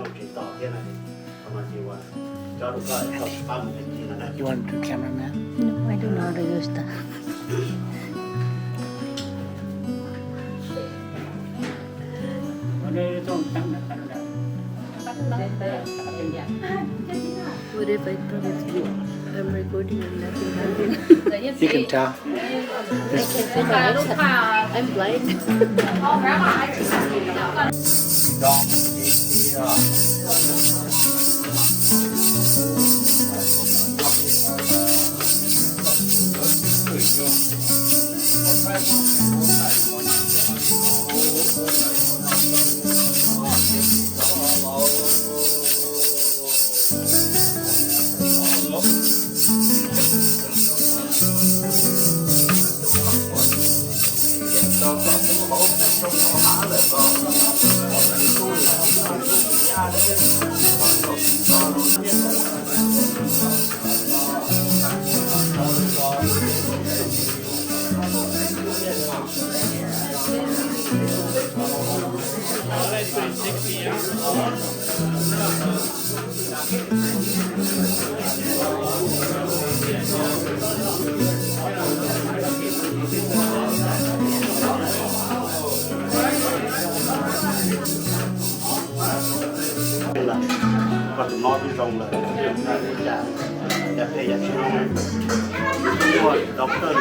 Tsis tau thiab na, qhov no ces ua cov rau koj tau pab mus ncig no na. You want to camera man? No, I don't know how to use that. What if I don't? I'm recording and nothing happened. You can tell. I can feel my headset. I'm blind. Koj tus mob twb zoo lawm, cas phem yam tsis zoo, muaj doctor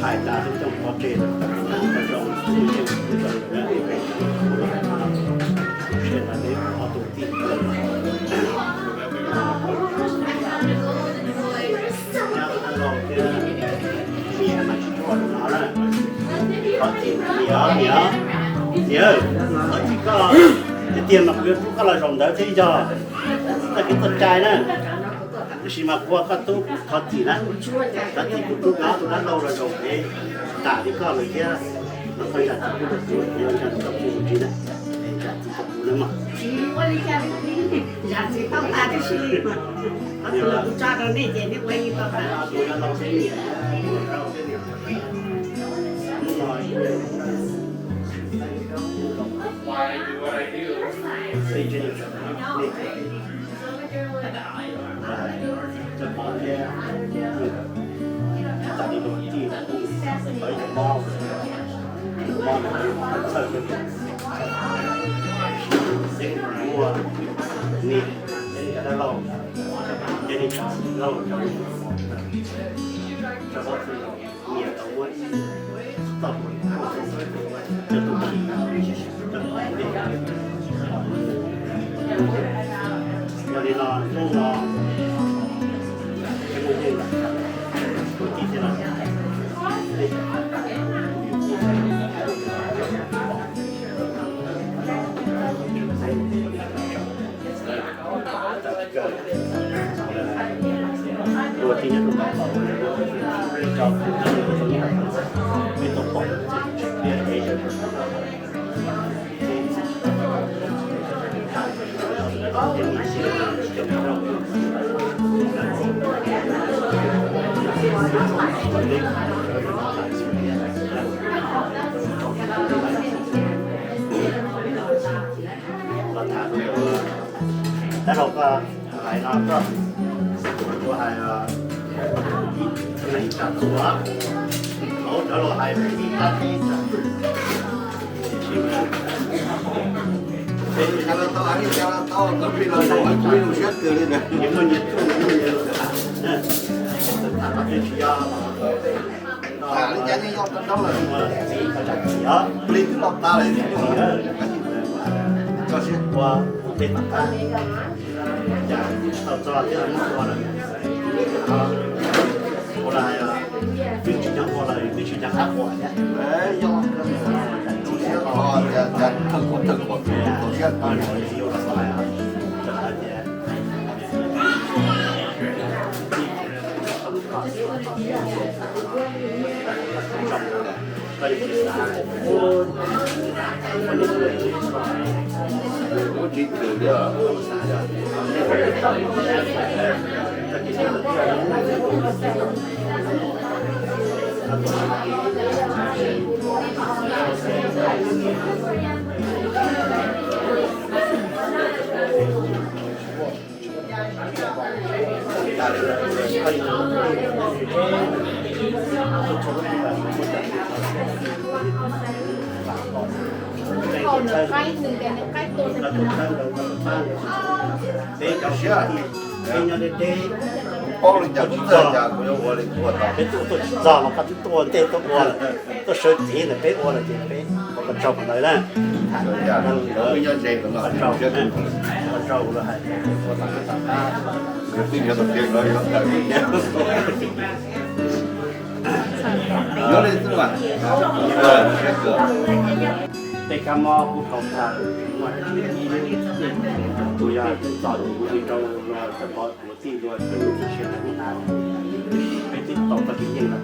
hais tas lub cooj pov tseg lawm, zoo, seb tas peb ob tug tij niam mas tsis tshua no na. Qhov txim niam, niam, niam, qhov txim koj, tiag tiag mas kuv yuav rub koj los zaum ntawd thiab yog tag kis txoj cai na. Tab sis mas kuv ua koj tub qhov txim na, qhov txim kuv rub koj tus dab laug los zaum pem, tam li koj lawm thiab, mas koj zam txim pub rau kuv, kuv yuav zam txim rau kuv ntsis na, zam txim rau kuv na mog. Zam txim tau tas tib si, qhov twg los kuv tso rau nej ces nej ua yeej tau tas. Nyiam tau muab ib txoj kua txob coj tuaj khi rau tom ntej, yog li no hnub no tsis muaj yeej lawm, kwv tij thiaj los Los tham tus dab laug koj hais no koj, kuv hais ib tsam txuas, kuv rov los hais ib tsam txuas. Tau, tau, tau, tau, tau, tau, tau, tsis yog. Tham li cas yeej yog tau lawm. Plig twb los tas lawm, tso siab. Ua tes tam qab, cas tau txog thiab muab ua lawm. Ua lawm, twb tsis nyob ua lawm, twb tsis nco qab ua thiab. Yog, tso siab, cas thawj qhov thawj qhov tau siab. Peb cov siab, peb nyob deb deb, paub li cas kuv txawj cas kuv yuav ua li kuv ua tau. Peb tuaj tuaj tsis txog los koj twb tuaj ua ntej tuaj ua lawm, tuaj sawv tsev ntawm peb ua lawm ces peb ua koj tsaug qhov ntawd na. Koj tsaug, koj tsaug los hais ua tau peb tau qab. Tej kab mob kuj tau tag, muaj dab tsi tus yog txom nyem rau los txawm pov tus txij dua peb mus txog siav tau hnab, peb twb tau txoj kev yeej lawm.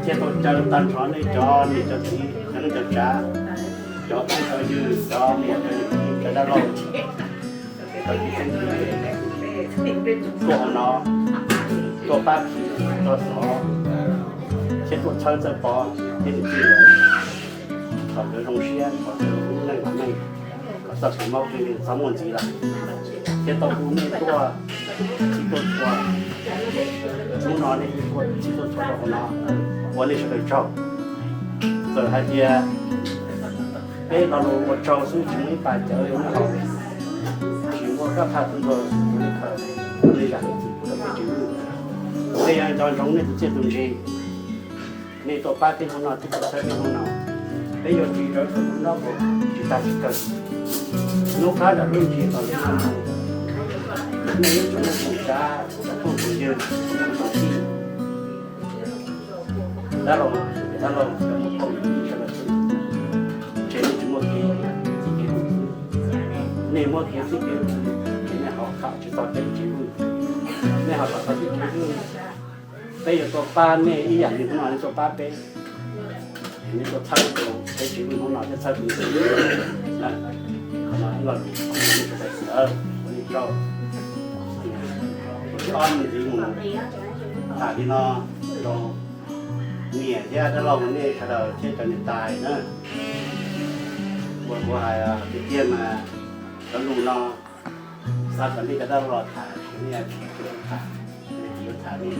Thiaj tau caw tag nrho nej cov niam cov txiv, cov neej cov tsav, cov phooj cov ywg, cov muam cov yawm txiv, cov dab laug, cov txiv xeeb txiv, tuaj hauv no, tuaj pab khi, tuaj xov, thiab tuaj txhawb txawj pov thiab niam tij lawv, kom nkawd zoo siab, kom nkawd lub neej vam meej, kom txoj kev mob kev nkeeg txhob muaj ntxiv lawm. Thiab tau hu nej tuaj txhij tuaj txhua, hnub no nej tuaj txhij tuaj txhua rau hauv no, ua nej sawv daws tsaug. Txawm hais tias peb lo lus ua tsaug xwb tsis muaj ib pas cawv li no, tsis muaj kab phaj tub nrog tus nej khaws, tus nej zam lub txim pub rau peb tsis lwj. Peb yuav nco ntsoov nej tus txiaj tus ntsig, nej tuaj pab peb hnub no, peb tuaj txhawb peb hnub no, peb yuav tsis rawv txog tus nrob nkaus tsis tag tsis kawg. Hnub qab nram lub ntsis los nej yuav tsum muaj tus tsav, tus phooj tus ywg, tus tij, dab laug, dab laug, cov muam phauj yawm yij sawv daws xwb, ntshe nej tsis muaj kev txij kev lus xwb. Nej muaj kev txij kev lus ces nej ho khav tsis tau peb tsev lwj, nej ho khav tau peb tsev lwj. Peb yuav tuaj pab nej ib yam li hnub no nej tuaj pab peb, nej tuaj txhawb rau peb tsev lwj hnub no thiab txhawb rau nej. Qhov no ib lo lus ua nej tsaug. Tus thib ob ntxiv mus tham li no rau niam thiab dab laug nej sawv daws thiab cov niam tais na. Uas kuv hais tiag tiag mas cov lus no xav kom nej cov dab laug los tham, nej tsis tshua tham, nej tsis yuav tham nej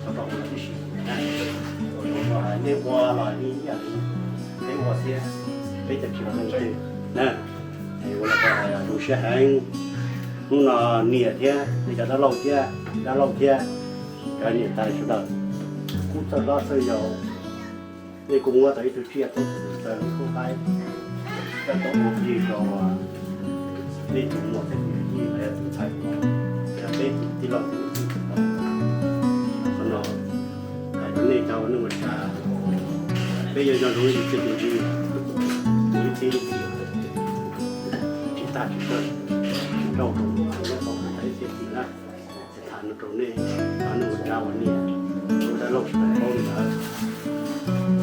tau tau ua tib si. Uas nej ua los nej ib yam li peb ua thiab, peb cov tsis ua leej twg na. Ua li ko zoo siab heev. Hnub no niam thiab nej cov dab laug thiab, dab laug thiab cov niam tais sawv daws kuj txawj hlob txawj yau, nej kuj muab tau ib tug tsiaj tau tus taw lub khaub hlaib, coj tau ua plig rau nej tus muam thiab tus yij los yog tus ntxhais, yog peb tus tij laug tus txij tus tau. Qhov no hais rau nej cov ua neej ua tsav, peb yuav nco ntsoov tus txiaj tus ntsig, tus ib txhiab ib txhis tsis tag tsis kawg, tsis raug rau lub tau ib txhiab txhis na. Tham no rau nej cov neej ua tsav ua niam, ua dab laug sawv daws paub li ntawd.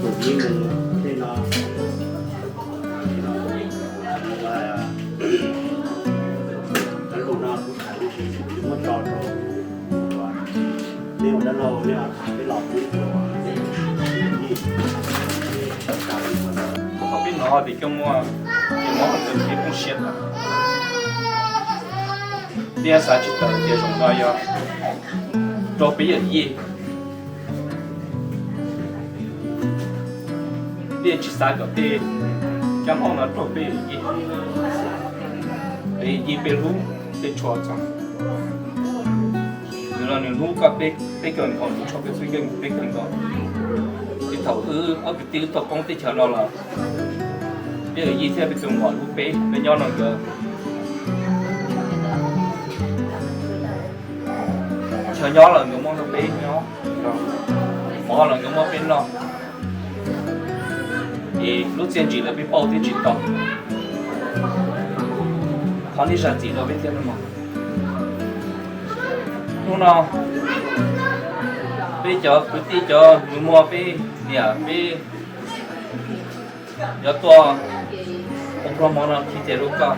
Tus ib mus tej no, cov lus no kuv tham li kuv muab tso rau nej ua dab laug nej ho tham peb los peb ua, nej ua yij. Thaum peb hnov tias coj muaj cov mob no ces peb poob siab tas. Peb xav tsis tawm tias zaum no yog raug peb yawm yij. Peb tsis xav kom tej kab mob no raug peb yawm yij. Peb yawm yij peb hlub, peb tshua txog. Nws los nws hlub koj, peb kawg nkaus, nws tshua peb xwb yeej peb kawg nkaus. Ces thaum wb ob kwv tij wb tuaj poob teb chaws no los, peb yawm yij thiab peb tus muam hlub peb, peb nyob no nkawd chaw nyob los nkawd muab rau peb nyob, mov los nkawd muab peb noj. Es lub txiaj ntsig lawm peb pauj twb tsis tau, thov nej zam txim rau peb thiab nawb mog. Hnub no peb cov kwv tij cov nus muag peb niam peb yuav tuaj ua nplog mov no khi tes rau koj.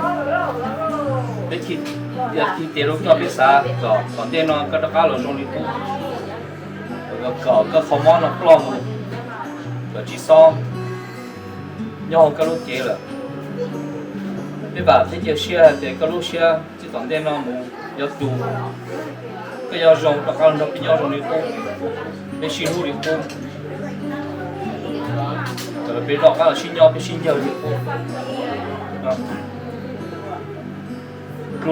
Peb khi tes rau koj, peb xav kom tom ntej no koj rov qab los zoo li qub, kom koj qhov mob no ploj mus, kom tsis xob nyob hauv koj lub cev lawm. Peb vam thiab cia siab hais tias koj lub siab txij tom ntej no mus yuav tus, koj yuav zoo rov qab los nrog peb nyob zoo li qub, peb sib hlub li qub, kom peb rov qab los sib nyob peb sib ncaws li qub. Lus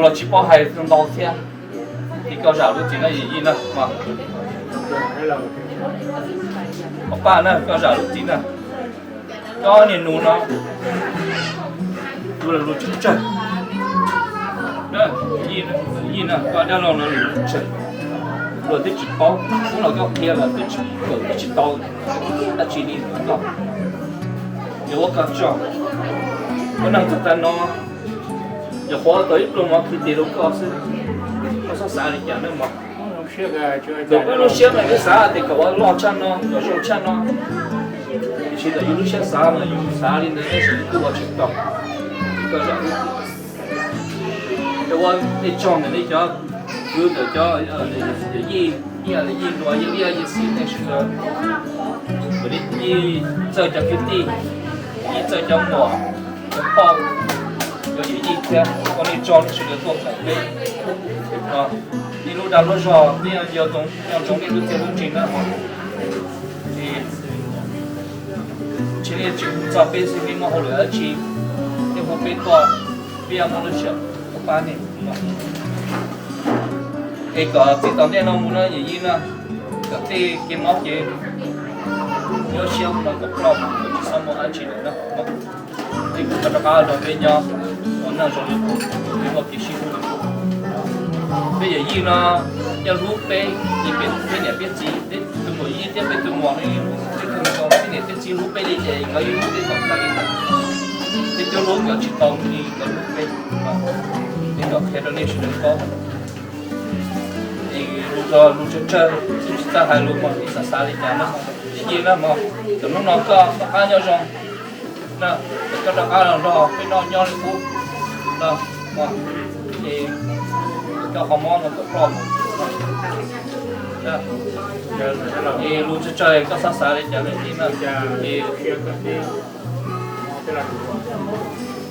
los tsis paub hais ntau thiab, ces koj zam lub txim no yawm yij na. Ob pab na, koj zam lub txim na. Koj niag nus no, lus los lus tsawg tsawg. Yij na, koj dab laug no lus tsawg, luag twb tsis paub, hnub no koj qhia los twb tsis kawm twb tsis tau dab tsi li koj. Yuav ua koj tso, ua neeg txog tag no, yog qhuav tau ib pluag mov kwv tij rau koj xwb, koj txhob xav li cas nawb mog. Tus peb lub siab mas peb xav tias kom ua loj tshaj no, kom zoo tshaj no. Tiam sis thaum yus lub siab xav mas yus xav li ntawd tab sis yus kuj ua tsis tau. Koj zam lub txim, ua nej tsaug ntawm nej cov kwv ntawm cov yawm yij, yij hluas yij liaj yij xiv nej sawv daws, kom nej yij txawj cov kwv tij, yij txawj cov muam, cov poj, cov yawm yij thiab, ua nej tsaug nej sawv daws tuaj koom peb. Nej lub dag lub zog peb yuav nco ntsoov nej lub txiaj lub ntsig na. Ces tsis nej tsis txog peb xwb, peb muaj hauj lwm dab tsi, nej hu peb tuaj, peb yuav muaj lub sij hawm tuaj pab nej. Es kom txij tom ntej no mus no yawm yij na, kom tej kev mob kev nyuaj siab no kom ploj, kom tsis txhob muaj dab tsi lawm na. Es kuv rov qab los peb nyob ua neej zoo li qub, peb muaj kev sib hlub. Peb yawm yij no yeej hlub peb, peb niam peb txiv, peb tus muam yij thiab peb tus muam, peb tus muam, peb niam peb txiv hlub peb li ces nkawd yeej hlub peb kom tag li ntawd. Peb twb hlub nkawd tsis tau li nkawd hlub peb. Peb kom qhia rau nej sawv daws paub. Es lus zog lus tsawg tsawg, tsis txawj hais lus mas nej xav xav li cas na. Yij na mog, thaum hnub no koj rov qab nyob zoo na, koj rov qab los nrog peb noj nyob li qub no, es koj qhov mob no kom ploj mus. Es lus tsawg tsawg koj xav xav li cas na,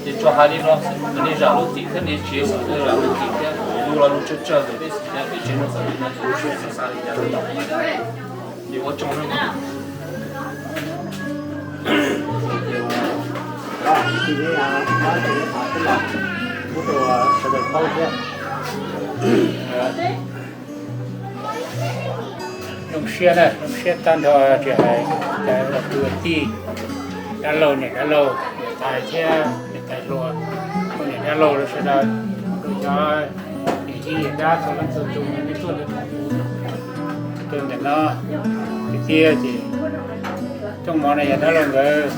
es tsuas hais li no, nej zam lub txim thiab, nej tsev xwb zam lub txim thiab, lus los lus tsawg tsawg, peb tsev no xav li no, xav li cas, ces ua tsaug na. Zoo siab na, zoo siab tag nrho, tsis hais cov kwv tij, dab laug niam dab laug, niam tais thiab niam tais hluas, niam dab laug sawv daws, rau cov niam tij niam dab txhua leej txhua tus nej tuaj rau ntawm no tiag tiag ces rooj mov no yog dab laug nkawd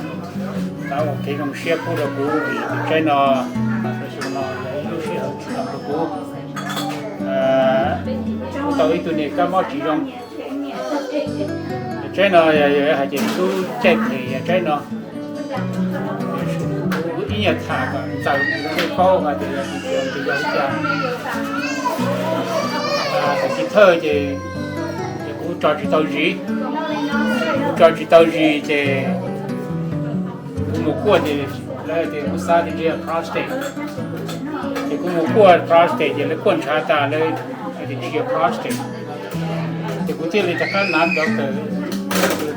tau ua kev zoo siab pub rau kuv vim tus tsaib no, no yog ib lub sij hawm tsis tau rau kuv, kuv tau ib tug niag kab mob tsis zoo. Tus tsaib no yog hais tias tub caij phem yog tsaib no. Kuv ib nyuag tham kom ntxaws rau nej paub hais tias yog tus yog li cas. Thaum chiv thawj ces kuv tso tsis tau zis, kuv tso tsis tau zis ces kuv mus kuaj ces lawv tias kuv xav tias ntshe yog prostate. Ces kuv mus kuaj prostate ces lawv kuaj ntshav tas lawv tias tsis yog prostate. Ces kuv thiaj li rov qab nav doctor,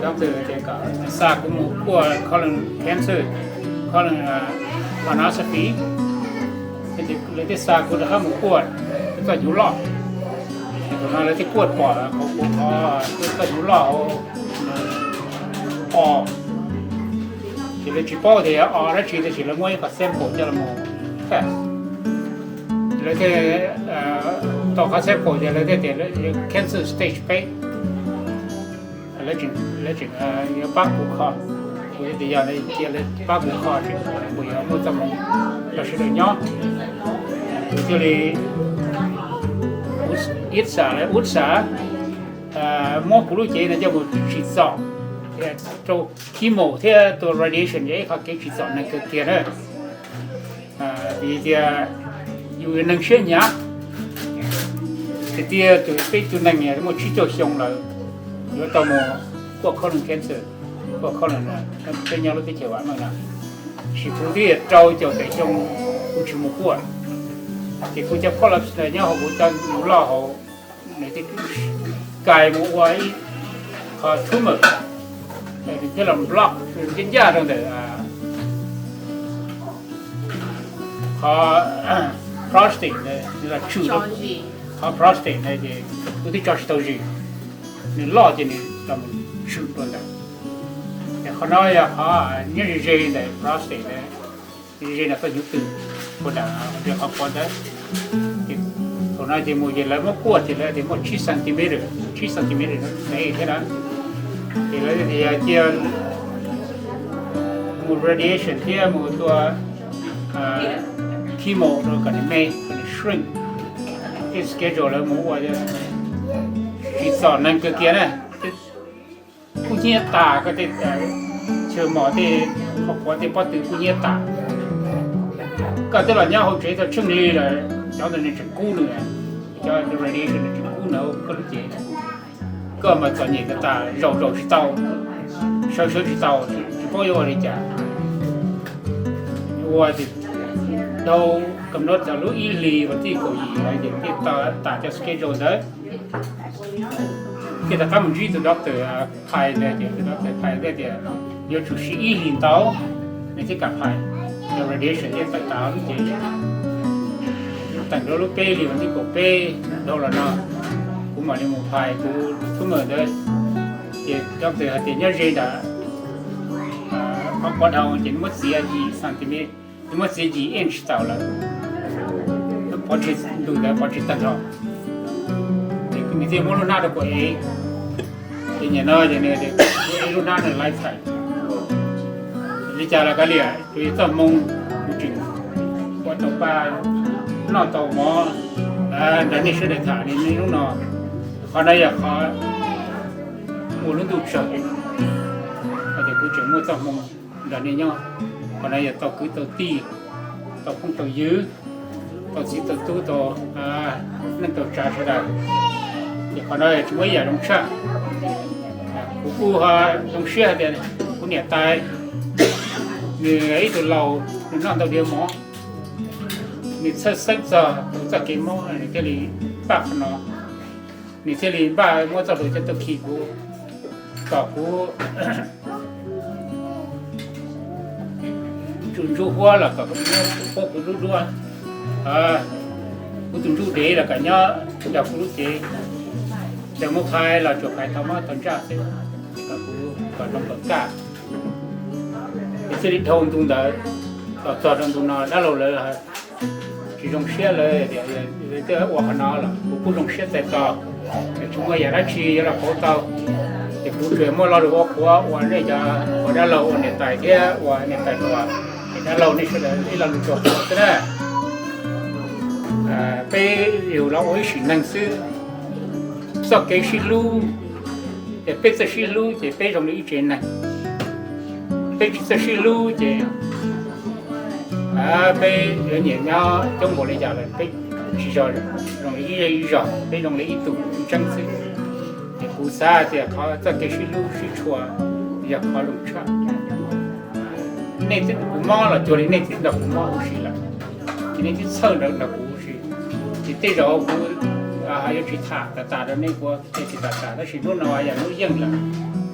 doctor tias kom xa kuv mus kuaj colon cancer, colon, colonoscopy. Lawv thiaj xa kuv rov qab mus kuaj txoj hnyuv loj. Ces thaum no lawv thiaj kuaj pom kuv qhov txoj hnyuv loj hauv o. Ces lawv tsis paub tias yog o dab tsi tab sis lawv muab ib qhov sample coj los mus test. Lawv thiaj tau qhov sample ces lawv thiaj tias cancer stage peb. Lawv tseem, lawv tseem yuav pab kuv kho, kuv thiaj tias yog li cia lawv pab kuv kho tseem puas yuav muaj txoj hmoo rau sawv daws nyob. Kuv thiaj li ib xav lawv ub xav muab kuv lub cev no coj mus tsim txom rau chemo thiab tua radiation yog ib qhov kev tsim txom neeg kawg kiag na. Vim tias yus yog neeg siab hnyav, tiag tiag tus peb tug neeg muaj tsib caug xyoo lawm yuav tau mus kuaj colon cancer, kuaj colon, peb nyob lub teb chaws vam meej no. Sis kuv twb yog rau caum tawm xyoo kuv tsis mus kuaj, ces kuv cov polyps nyob hauv kuv cov hnyuv loj hauv, nws thiaj kais mus ua ib qho tumor, nws thiaj los block, ncaj ncaj rau ntawm Qhov prostate ntawd nws los tshwm, qhov prostate ntawd ces wb twb tso tsis tau zis, nws loj ces nws los mus tshwm rau ntawd. Es qhov no yog qhov nyob ze ze ntawm prostate ntawd, ze ze ntawm koj hnyuv tw, puag nram qhov quav ntawd. Thaum no ces mus ces lawv muab kuaj ces lawv tias muaj tsib centimeter, tsib centimeter no ntev thiab na. Ces lawv tias cia mus radiation thiab mus tua chemo rau kom nws me, kom nws shrink. Thiab schedule lawv mus ua tsis txom neeg kawg kiag na. Kub hnyiab tas koj tej chaw mos tej qhov quav tej pob tw kub hnyiab tas. Koj twb los nyob hauv tsev tau tsheej li lawm, cov ntawd nws tseem kub nws, cov radiation nws tseem kub nws hauv koj lub cev. Koj mas txom nyem tas tas, zaum zaum tsis tau, sawv sawv tsis tau, tsis paub yuav ua li cas. Ua ces dhau kam nod txog lub ib hlis vas thib kaum yim no ces thiaj tas cov schedule ntawd. Thiaj rov qab mus ntsib tus doctor Phais ntawd, ces tus doctor Phais thiaj tias yuav tsum siv ib hlis ntau, nws thiaj kam phais, cov radiation thiaj tawm tas lub cev. Teem rau lub peb hlis vas thib kaum peb dhau los no, kuv mam li mus phais kuv tus me ntawd. Ces doctor hais tias nyob ze ntawm qhov quav dhau ces nws muab txiav yim centimeter, nws muab txiav yim inch tawm lawm, pov tseg ntus ntawd pov tseg tag nrho. Ces nws thiaj muab lub hnab rau kuv ev. Ces nim no ces nws ev lub hnab no lifetime. Li cas los kav liam, tsuas yog txoj hmoo kuv tseem ua tau paj, noj tau mov, nrog nej sawv daws tham li lub no. Qhov no yog qhov ua lub ntuj tsawg, ces kuv tseem muaj txoj hmoo nrog nej nyob. Qhov no yog tau kwv tau tij, tau phooj tau ywg, tau txiv tau tub, tau neej tau tsav sawv daws. Ces qhov no tsis muaj ib yam zoo tshaj. Kuv kuj ho zoo siab hais tias kuv niam tais, nws ib tug laus, nws noj ntau diav mov, nws txhawj xeeb txog kuv txoj kev mob, nws thiaj li npaj qhov no, nws thiaj li npaj muab txoj hlua coj tuaj khi kuv, kom kuv tus ntsuj huab los kom kuv tus ntsuj huab kuv lub duab, kuv tus ntsuj dev los kom nyob nrog kuv lub cev. Txawm muaj phais los tsuas phais tau mob tau ntsaj xwb, kom kuv kom zoo kom kaj. Ces thiaj li dhau ntu ntawd los txog rau ntu no dab laug lawv tsis zoo siab lawm, lawv twb ua qhov no los kuv kuj zoo siab txais tos. Ces tsis muaj yam dab tsi yuav los pauv tau. Ces kuv tsuas muaj lo lus ua qhuav ua nej cov ua dab laug ua niam tais thiab ua niam tais hluas, ces dab laug nej sawv daws ib lo lus tsuas qhuav xwb na. Peb yug los ua ib sim neeg xwb, txoj kev sib hlub, ces peb txawj sib hlub ces peb zoo li ib tsev neeg. Peb tsis txawj sib hlub ces peb yuav nyiam nyob coob npaum li cas los peb tsis zoo li ib zog, peb zoo li ib tug ntseeb xwb. Ces kuv xav tias qhov txoj kev sib hlub sib tshua yog qhov zoo tshaj. Nej twb nrog kuv mob los cuag li nej twb nrog kuv mob huv si lawm, ces nej twb txhawj nrog kuv huv si. Ces tej zaum kuv yuav tsis tham tas tas rau nej, kuv thiaj tsis tham tas, tab sis hnub no yog hnub yeej lawm,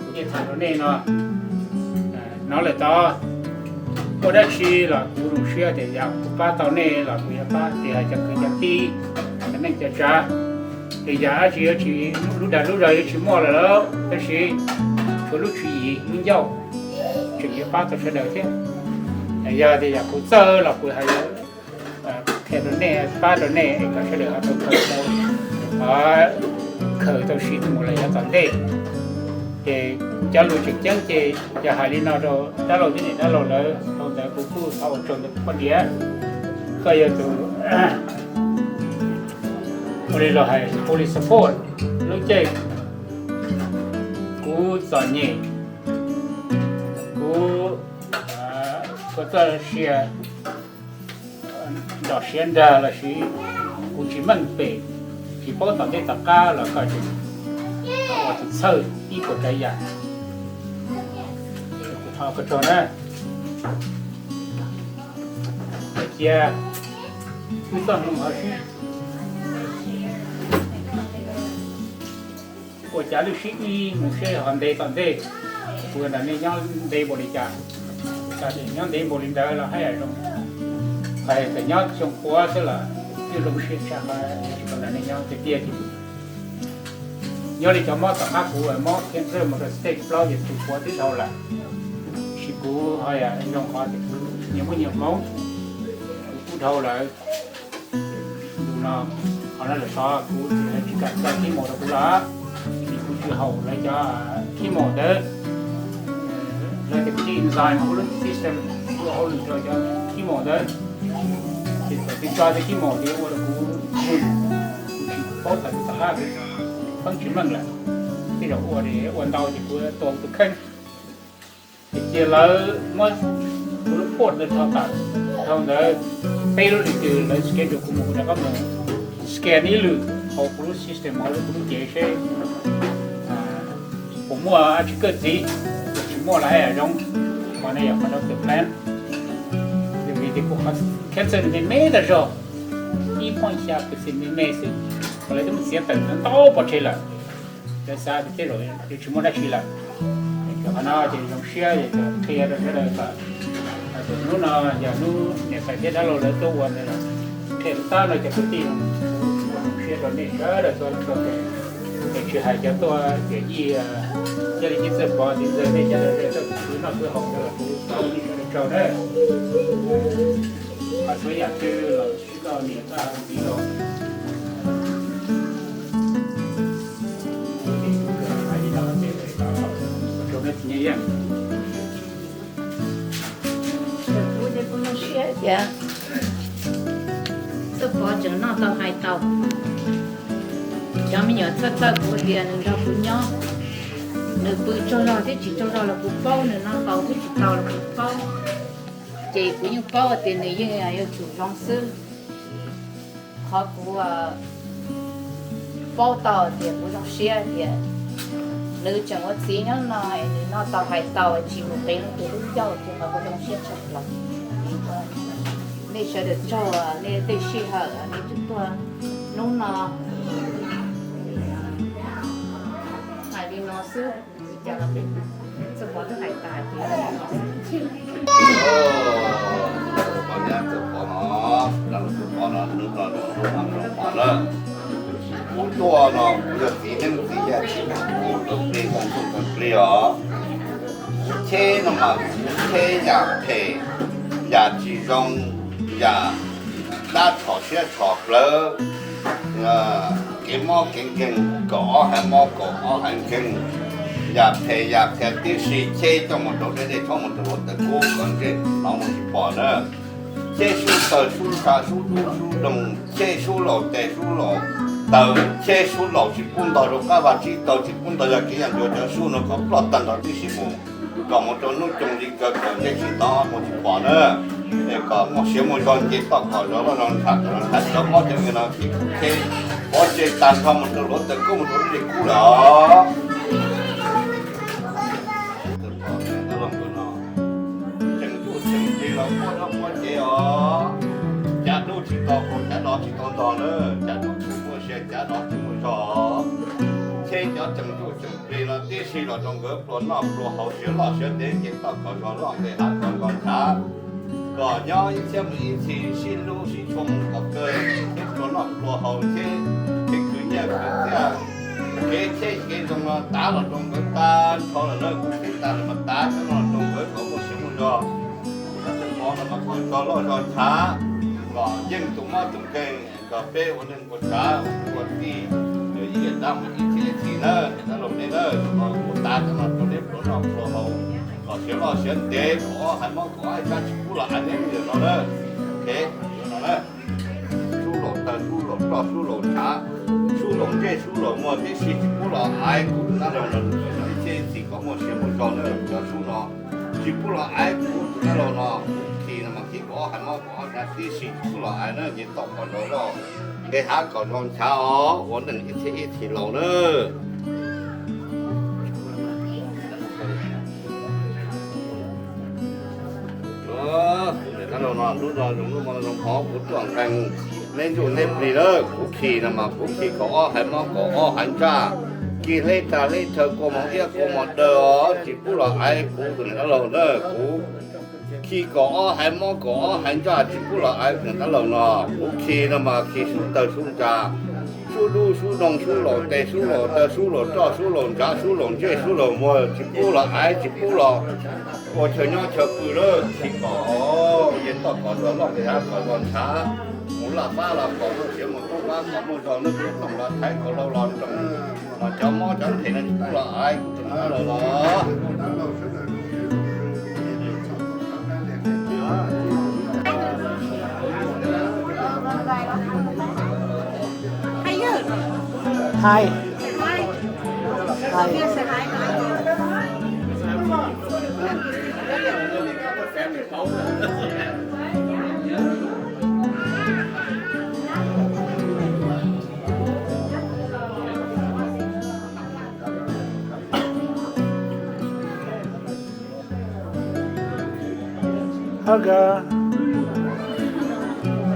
kuv thiaj tham rau nej no. Hnov lawm tod, muaj dab tsi los kuv zoo siab tias yog kuv pab tau nej los kuv yuav pab, tias cov kwv cov tij, cov neej cov tsav, tias yam dab tsi yuav tsis, lub dag lub zog yuav tsis muaj lawm lauj, tab sis tshuav lub tswv yim lub ncauj tseem yuav pab tau sawv daws thiab. Yog tias yam kuv txawj los kuv hais qhia rau nej, pab rau nej es kom sawv daws ho tau khaws tau, ho khaws tau siv mus lawm yav tom ntej. Ces cov lus tseem ceeb ces yog hais li no rau dab laug thiab niam dab laug lawv, dhau ntawd kuv kuj thov ua tsaug ntawm poj niam, koj yog tus ua li los hais fully support lub caij kuv txom nyem, kuv ua txoj sia nrog siav nrag los sis kuv tsis meej pem, tsis paub tom ntej tom qab los koj tseem ua tus txhawj ib puas tsav yam. Kuv thov koj tsaug na. Cia wb txoj hmoo ho sib ua cav lwj sib ib mus seb ho ntev tom ntej kuv nrog nej nyob ntev npaum li cas. Txawm nyob ntev npaum li ntawd los haj yam zoo. Hais txawm nyob xyoo puav xwb los twb zoo siab tshaj qhov tsis tau nrog nej nyob tiag tiag. Nyob li cov mob tom qab kuv, mob cancer mus rau stage plaub ces tus puav twb dhau lawm. Tab sis kuv ho zoo qhov tias kuv nyias muaj nyias hmoov, kuv pub dhau lawm. Ntu no, qhov no lawm xyov kuv tsis tsis kam tso chemo rau kuv lawm, vim kuv tsis haum lawv cov chemo ntawd. Lawv tias kuv tsis enzyme, kuv lub system ua hauj lwm rau cov chemo ntawd. Ces txawm tsis tso cov chemo ces ua rau kuv, kuv tsis paub txog kuv tom qab, kuv pheej tsis meej lawm. Tej zaum ua ua ntau ces kuv tua kuv tus kheej. Ces cia lawv muab kuv lub report ntawd rho tawm, dhau ntawd peb lub hlis twg lawv schedule kuv mus kuv rov qab mus scan ib lwm hauv kuv lub system hauv kuv lub cev seb puas muaj dab tsi kawj ntxiv, puas tsis muaj los haj yam zoo. Qhov no yog qhov doctor plan. Vim tias kuv qhov cancer nws me me tag zog, ib point xya percent me me xwb, qhov lawv twb mus txiav tawm ntau pov tseg lawm. Lawv xav tias tej zaum yuav tsis muaj dab tsi lawm. Qhov no ces zoo siab qhia rau sawv daws kom hnub no yog hnub niam tais thiab dab laug lawv tuaj ua ntawd lawm, qhia tab no cov kwv tij, ua zoo siab rau nej sawv daws tuaj txog, es tsis hais cov tuaj tiam yij, thiaj li ib txawj pov txiv ntxawg nej cov tuaj khwv noj khwv haus ntawd los kuv ua nej sawv daws tsaug nawb. Qhov txhua yam twg los sib toj niam txaj txiv los, kuv tij kuv kawm hais li no ces ua tsaug nej txiv Nyiaj Yeej. Kuv ces kuv zoo siab tias txawj pov tseem noj tau hais tau. Cov me nyuam txhawj txhawj kuv tias nws nrog kuv nyob, nws pw tsaug zog thiab tsis tsaug zog los kuv paub, nws noj tau thiab tsis tau los kuv paub. Ces kuv yeej paub tias nws yeej yuav tsum zoo xwb. Qhov kuv paub tau tias kuv zoo siab tias nws tseem ua txiv nyob no es nws noj tau hais tau, tsis mus qev leej twg lub ncauj, ces qhov kuv zoo siab tshaj plaws. Nej sawv daws tsaug nej tej sij hawm nej tseem tuaj hnub no hais li no xwb. Txawj pov twb hais tas ces, pov nyab txawj pov no, dab laug txawj pov no, hnub no zoo hnub no zoo pov na. Kuv tuaj no kuv yog txiv neeb txiv yaig tsis muaj kuv tus plig ntxoog ntxoog plig os. Kuv cheb no mas kuv cheb yam phem, yam tsis zoo, yam dab txhom siab txhom plawv, kev mob kev nkeeg, kaum ob haiv mob kaum ob haiv nkeeg, yam phem yam phem tib si cheb coj mus rau dej dej tshoob mus rau hauv tawv kub kom ntsej hnov mus tsis pom na. Cheb sub taw sub tsa sub dub sub doog, cheb sub laus tes sub laus taw, cheb sub laus tsis pub ntog rau qab vaj tsib taug, tsis pub ntog yog kev yam ncuav cov sub no kom ploj tag nrho tib si mus, kom mus rau hnub coog li kaw kom ntsej tsis hnov mus tsis pom na. Es kom muaj siav muaj zog nce toj kom zov loj zog ntshav kom zov ntshav cov mob cov nkeeg no ces kuv cheb pov tseg tag nrho mus rau hauv tawv kub mus rau dej dej kub lawm os. Tseem tsuj tseem plig los quaj dab quaj cev os. Cav dub tsis tau haus, cav dov tsis tau ntog na, cav dub tsis muaj siav, cav dov tsis muaj zog. Cheb cov tseem tsuj tseem plig no tib si los rau nkawd pluas noj pluas haus, siav loj siav ntev, nce toj kom zog loj, nqes hav kom zog ntshav, kom nyob ib txhiab mus ib txhis, sib hlub sib tshua mus kom kawg, cheb pluas noj pluas haus, cheb khwv nyiaj khwv txiaj, kev cheb kev zoo no tav los rau nkawd tag nrho lawm na, kuv kuv tas lawm mas tav cov no rau nkawd kom muaj siav muaj zog. Cov tseem pov no mas kom zog loj zog ntshav, kom yeej tus mob tus nkeeg, kom peb ua neej ua tsav ua tij, yog ib yam dab mus ib txhiab ib txhis na, niam dab laug neb na, kuv tav cov no rau neb pluas noj pluas haus, kom siav loj siav ntev, kom ob haiv mob kom ob haiv ntsaj tsis pub los haiv neb mus yam no na. Kev no na, sub laus taw sub laus roj sub laus ntshav, sub laus ntsej sub laus muag tib si tsis pub los haiv kuv tus dab laug no ib txhiab ib txhis kom muaj siav muaj zog na. Cov sub no tsis pub los haiv kuv tus dab laug no, kuv khi no mas khi kom ob haiv mob kom ob haiv tib si tsis pub los haiv na, nce toj kom zog loj, nqes hav kom zog ntshav os, ua neej ib txhiab ib txhis laus na. Kuv niam dab laug no hnub no zoo hnub no zoo hmo kuv tuaj nqee neb ntsuj neb plig na, kuv khi no mas kuv khi kom ob haiv mob kom ob haiv ntsaj, kis hleb tag hleb chaw kua mos iab kua mos daw os, tsis pub los haiv kuv tus niam dab laug na, kuv Khi kaum ob haiv mob kaum ob haiv ntsaj tsis pub los aiv neeg tab laus no. Kuv khi no mas khi sub tawg sub ntsa, sub dub sub doog, sub laus tes sub laus taw, sub laus roj sub laus ntsav, sub laus ntsej sub laus muag, tsis pub los aiv tsis pub los ua chaw nyob chaw pw lawm. Khi kom yeej toj kom zog loj ntshav kom zog ntshav, mus laj fab los kom muaj tsiav mus tub fab kom muaj zog, lub tub toom los thaiv kom laus los nroos, mas cov mob cov phem no tsis pub los aiv kuv tus no los los. Hi. Hi. Helga.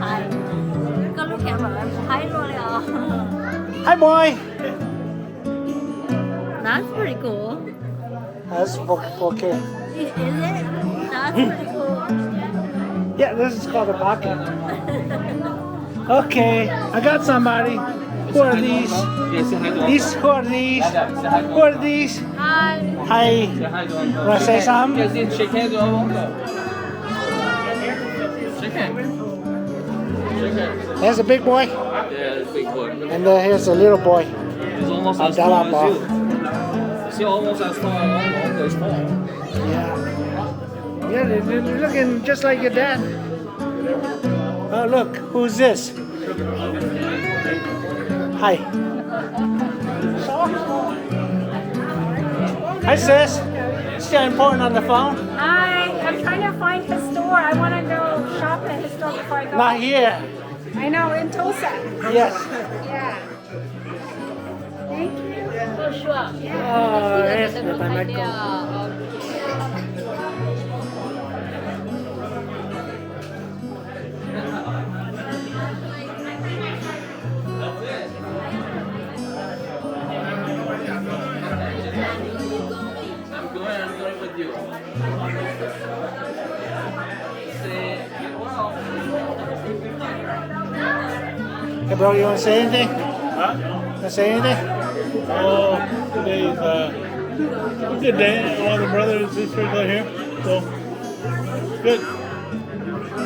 Hi. Koj lub camera hi luaj li os. Hi, boy. That's pretty cool. That's four, four K. Is it? That's pretty cool. Yeah, this is called a pocket. Okay, I got somebody. Who are these? These, who are these? Who are these? Hi. Hi. Hi. Wanna say something? There's a big boy. Yeah, it's a big boy. And uh, here's a little boy. He's almost as tall as you. Is he almost as tall as Uncle? He's tall. Yeah. Yeah, they, they're looking just like your dad. Oh, look, who's this? Hi. Hi, sis. Still important on the phone? Hi, I'm trying to find his store. I want to go shop at his store before I go. Not here. I know, in Tulsa. Yes. Yeah. Thank you. Oh, sure. Yeah. Oh, yes, the Michael. I'm going, I'm going with you. Hey, bro, you want to say anything? Huh? Want to say anything? Oh, today is uh, a good day. All the brothers and sisters are here. So, good.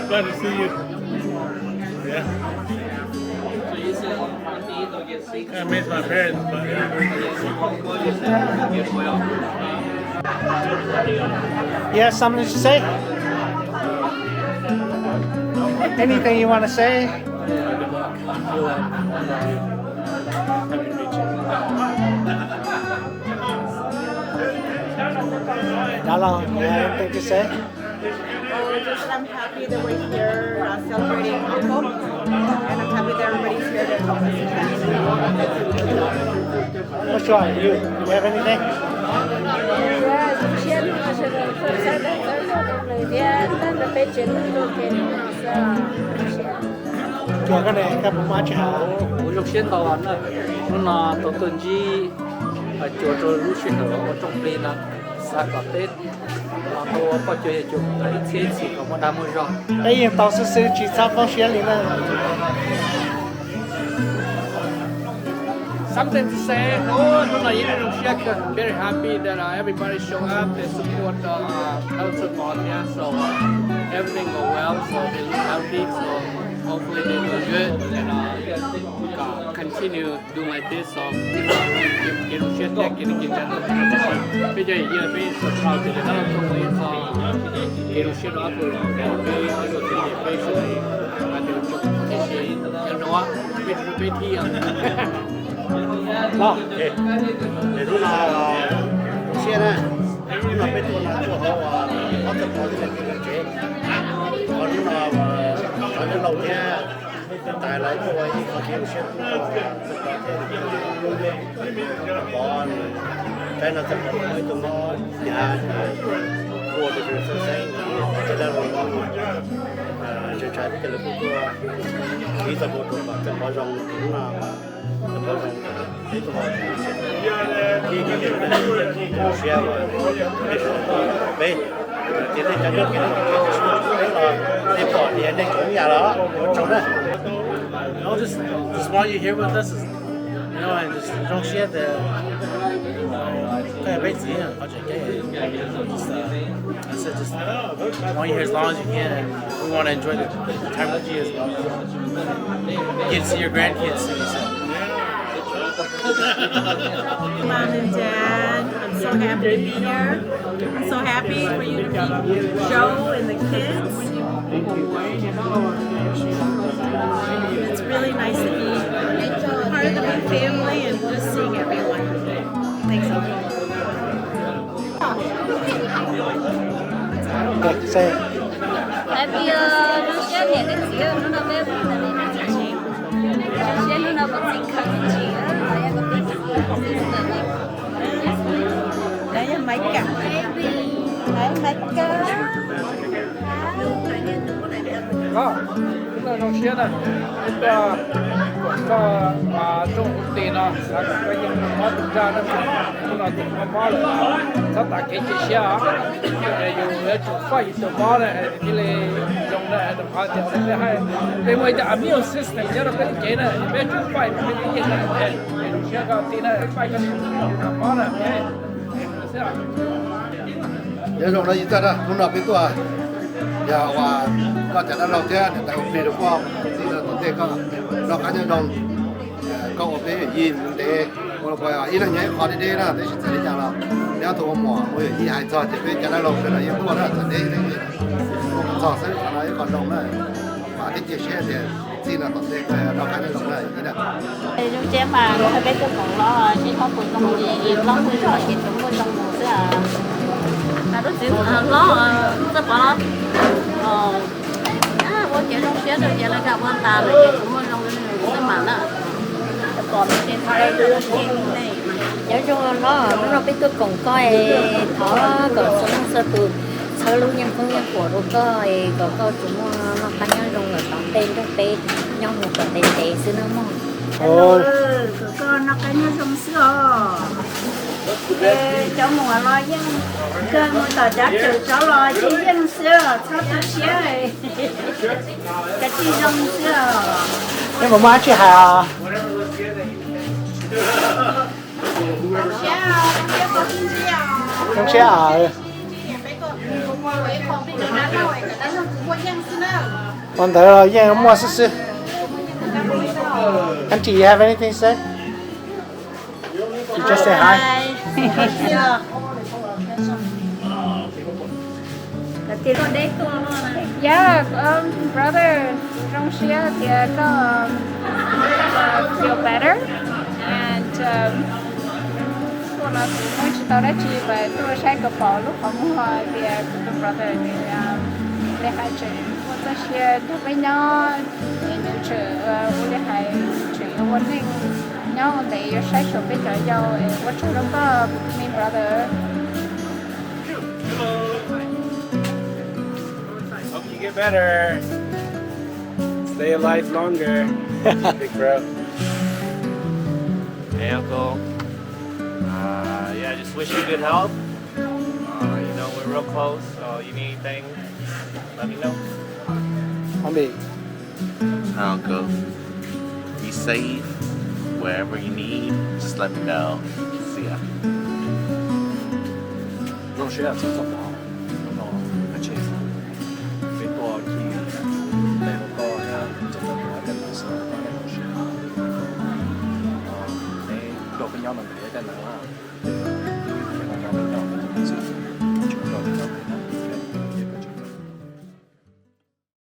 Glad to see you. Yeah. I miss my parents, but You have something to say? Anything you want to say? Dalo, you have anything to say? Oh, just I'm happy that we're here uh, celebrating Uncle, and I'm happy that everybody's here to help us. What's wrong? You, you have anything? Zoo siab no, sawv daws tau txhawb nqa txawb zog rau lawv thiab tag nrho peb tsev neeg ua ke no xwb. Zoo siab. Cua koj ne, koj puas muaj dab tsi hais? Kuv zoo siab ntau na, hnub no tau tuaj ntsib cua rau lub sij hawm ua rooj plig no, xav kom peb los tau ua poj cua yawg cua mus tau ib txhiab ib txhis kom muaj dag muaj zog. Peb yeej tau xwb xwb tsis txhob poob siab li na. Something to say? Oh, hnub no yeej zoo siab kawg. Very happy that uh, everybody show up and support uh, Thaib Football thiab. So uh, everything go well. So they look healthy. So hopefully they do good. And uh, uh, continue doing like this. So kev zoo siab thiab kev neej kev tsa no, peb cov yawm yij peb surprise tias lawv tab laj tau li. So kev zoo siab rau ob tug los, peb ob tug thiab peb sawv daws hais tias zoo siab, nyob zoo, peb rau peb thiab. Los, hnub no zoo siab na, hnub no peb tuaj no tuaj hauv ob tug pog thiab niam txiv lawv tsev, hnub no cov laus thiab tais lawv tuaj ua ib qho kev zoo siab rau pog thiab pog, tsaib no txawm pom ib tug mob hnyav ua rau xeeb xeeb, ces dab laug ntshai ntshai peb cov laus kuj tuaj tiv txoj hlua rau kom txawm pov zoo hnub no, txawm pov zoo peb tuaj ua kev zoo siab, zoo siab uas peb sawv daws peb Ces nej cov nyob kev noj kev haus peb los nej pom tias nej coob yam los ua tsaug na. Just, just while you're here with us, you know, and just zoo siab tias koj yog peb txiv qhov tseem ceeb. Just, uh, I said just want you here as long as you can. We want to enjoy the, the time with you as well. Get to see your grandkids soon, so. Mom and Dad, I'm so happy to be here. I'm so happy for you to meet Joe and the kids. It's really nice to be part of the big family and just seeing everyone. Thanks so much. Happy, uh, New Year, niam thiab txiv, hnub no peb pw ntawm no, zoo siab hnub no kuv txiv khawb txiv, los yog kuv txiv, no yog Maiv Kam, Maiv, Maiv Kam. Hnub no zoo siab na, tuaj koom koj rooj tis no, xav kom koj yeej mob tus zaj na, hnub no tus mob mob lawm, txhob tas kev cia siab os. Yus yuav tsum faj yus tus mob na, thiaj li zoo na, rau qhov tias peb hais, peb muaj ib co immune system nyob rau peb lub cev na, peb yuav tsum faj peb lub cev na. Zoo siab koj tis na, faj koj tus mob na. Nyob zoo na yij txawj na, hnub no peb tuaj yog uas koj cov dab laug thiab niam tais ua plig rau koj txiv no tom ntej koj noj qab nyob zoo, koj ua peb yawm yij mus ntev ua ib leeg nyob ib qho deb deb na, tab sis txawm li cas los peb ob tug ua muam ua yawm yij hais txog ces peb cov dab laug sawv daws yeej tuaj na, txawm deb ua txog xwb qhov no ib qho zoo na, vam thiab cia siab tias txij no tom ntej koj noj qab nyob zoo na yij na. Zoo siab mas peb tuaj koom hlob, seb hlob puas zoo, hlob muaj zog ces tsuas muaj zoo mus xwb. Lub txiv hlob txawj pom los ua kev zoo siab rau tias lawv kam ua tas lawm ces tsuas muaj zoo xwb mas na. Nyob zoo hlob, hnub no peb tuaj koom koj es thov kom txhua leej txhua tus txhawb lub yeej phooj yeej puam rau koj es kom koj tsuas muaj noj qab nyob zoo lawm tom ntej nrog peb nyob mus kom ntev ntev xwb nawb mog. Kom koj noj qab nyob zoo xwb os. Cov muam los yeej kawg mus tom cav tshawm tso los yeej yeej xwb, txhob tu siab, kav tsij zoo xwb os. Nej puas muaj dab tsi hais os? Zoo siab. Ua ntawd los yeej muaj xwb xwb. Auntie, you have anything to say? You just say hi. Yeah, um, brother, zoo siab tias koj, um, feel better and, um, tuaj no kuv muaj tsis tau dab tsi, but tuaj saib kom pom lub qhov muag tias kuv tus brother nws, um, li hais tseem muaj txoj sia nrog peb nyob, es nws tseem, uh, ua li hais tseem yuav ua neej nyob ua ntev, yuav saib xyuas peb cov yau. Ua tsaug rau koj, me brother. Hope you get better. Stay alive longer, big bro. Hey, uncle. Uh, yeah, just wish you good health. Uh, you know, we're real close, so you need anything, let me know. Homie. Hi, uncle. Be safe. Wherever you need, just let me know. See ya. Zoo siab txog txog pom hnub no, peb tuaj khi tej ua koj txog txog tus tej ntawd xwb, koj zoo siab. Peb tuaj peb nyob no ntawm tej ntawd na.